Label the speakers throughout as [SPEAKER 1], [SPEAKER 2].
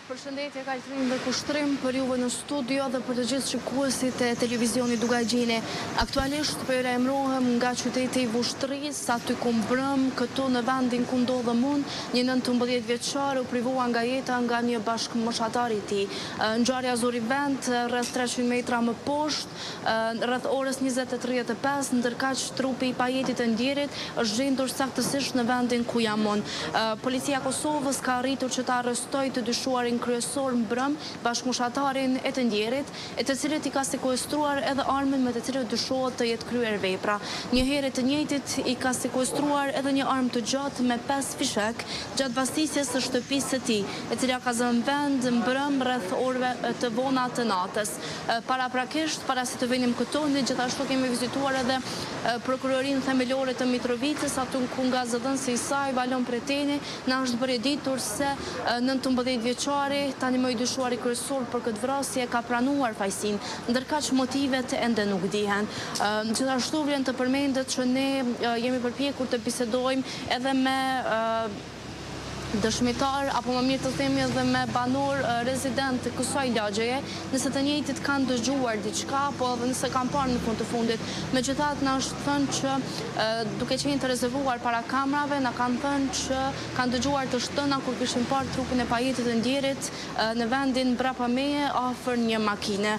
[SPEAKER 1] Përshëndetje Kaltrin dhe Kushtrim për juve në studio dhe për të gjithë shikuesit e televizionit Dukagjini. Aktualisht po ju lajmërohem nga qyteti i Vushtrrisë, aty ku mbrëmë, këtu në vendin ku ndodhem unë, një 19 vjeçar u privua nga jeta nga një bashkëmoshatar i tij. Ngjarja zuri vend rreth 300 metra më poshtë, Rreth orës 20:35, ndërkaq trupi i pajetë i të ndjerit është gjendur saktësisht në vendin ku jam unë. Policia e Kosovës ka arritur që ta arrestojë të dyshuarin kryesor mbrëmë, bashkëmoshatarin e të ndjerit, e të cilit i ka sekuestruar edhe armën me të cilën dyshohet të jetë kryer vepra. Njëherë të njëjtit i ka sekuestruar edhe një armë të gjatë me pesë fishekë gjatë bastisjes së shtëpisë së tij, e cila ka zënë vend mbrëmë rreth orëve të vona të natës. Paraprakisht, para se të vinim këtu, ne gjithashtu kemi vizituar edhe Prokurorinë Themelore të Mitrovicës, aty ku nga zëdhënësi i saj, Valon Preteni, na është bërë e ditur se 19 vjeçari, tani më i dyshuari kryesor për këtë vrasje, ka pranuar fajësinë, ndërkaq motivet ende nuk dihen. Gjithashtu vlen të përmendet që ne jemi përpjekur të bisedojmë edhe me dëshmitarë, apo më mirë të themi edhe me banorë rezidentë të kësaj lagjeje, nëse të njëjtit kanë dëgjuar diçka, apo edhe nëse kanë parë në fund të fundit. Megjithatë, na është thënë që duke qenë të rezervuar para kamerave, na kanë thënë që kanë dëgjuar të shtëna kur kishin parë trupin e pajetë të ndjerit në vendin mbrapa meje afër një makine.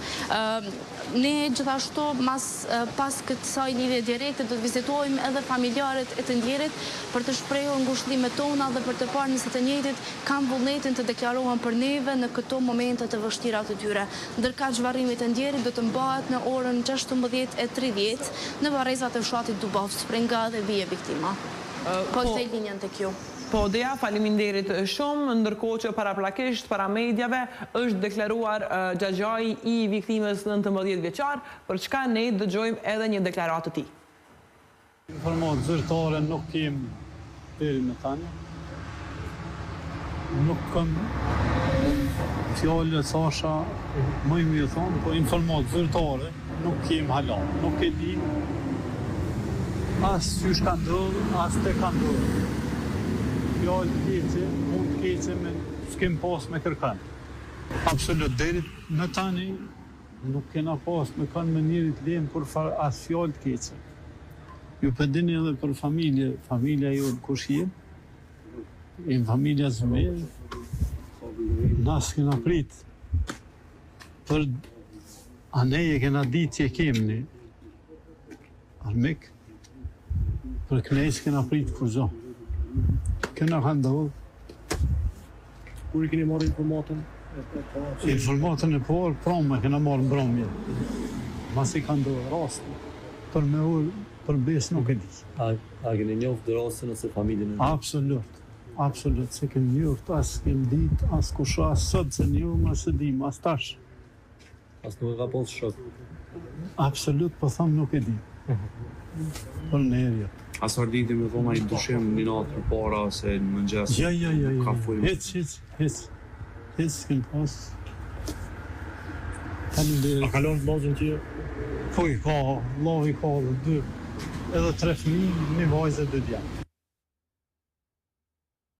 [SPEAKER 1] Ne gjithashtu mas pas kësaj lidhje direkte do të vizitojmë edhe familjarët e të ndjerit për të shprehur ngushëllimet tona dhe për të parë nëse të njëjtit kanë vullnetin të deklarohen për neve në këto momente të vështira të tyre. Ndërkaq varrimi i të ndjerit do të mbahet në orën 16:30 në varrezat e fshatit Dubovc, prej nga edhe vije viktima. Po e kthej linjën tek ju.
[SPEAKER 2] Po Dea, faleminderit shumë, ndërkohë që paraprakisht para mediave është deklaruar xhaxhai i viktimës 19 vjeçar, për çka ne dëgjojmë edhe një deklaratë të tij.
[SPEAKER 3] Informatë zyrtare nuk kem deri më tani. Nuk kam fjalë Sasha më i mirë thonë, po informatë zyrtare Nuk kem hala, nuk e di as qysh ka ndodhë, as te ka ndodhë. Fjalë të keqe, punë të keqe me s'kem pas me kërkan. Absolut, deri në tani nuk kena pas me kanë me njeri të lemë kur far as fjalë të keqe. Ju po dini edhe për familje, familja jonë kush jem, jem familja Zymeri, na s'kena prit për Anej e kena ditë që e kem një armik, për knej s'kena prit kurgjo. Kena ka ndodhë.
[SPEAKER 4] Kur i keni marrë informatën e
[SPEAKER 3] parë? Informatën e parë, pramë e kena marrë mbrëmje. Masi ka ndodhë rasti, për me orë, për besë nuk e di.
[SPEAKER 5] A, a keni njoftë rastin ose familjen
[SPEAKER 3] e? Absolut, absolut, s'e kem njoftë, as kem ditë, as kush as sot s'e njohim, as e dim, as tash.
[SPEAKER 5] As nuk e ka pas shok.
[SPEAKER 3] Absolut po them nuk e di. Për neve jo.
[SPEAKER 6] A s'arditi me thonë ai dyshim një natë përpara ose në mëngjes?
[SPEAKER 3] Jo, jo, jo, jo. Hiç, hiç, hiç. Hiç s'kem pas.
[SPEAKER 4] Faleminderit. A ka lënë vëllazën tjerë?
[SPEAKER 3] Po i ka, vëllau i ka edhe dy, edhe tre fëmijë, një vajzë e dy djem.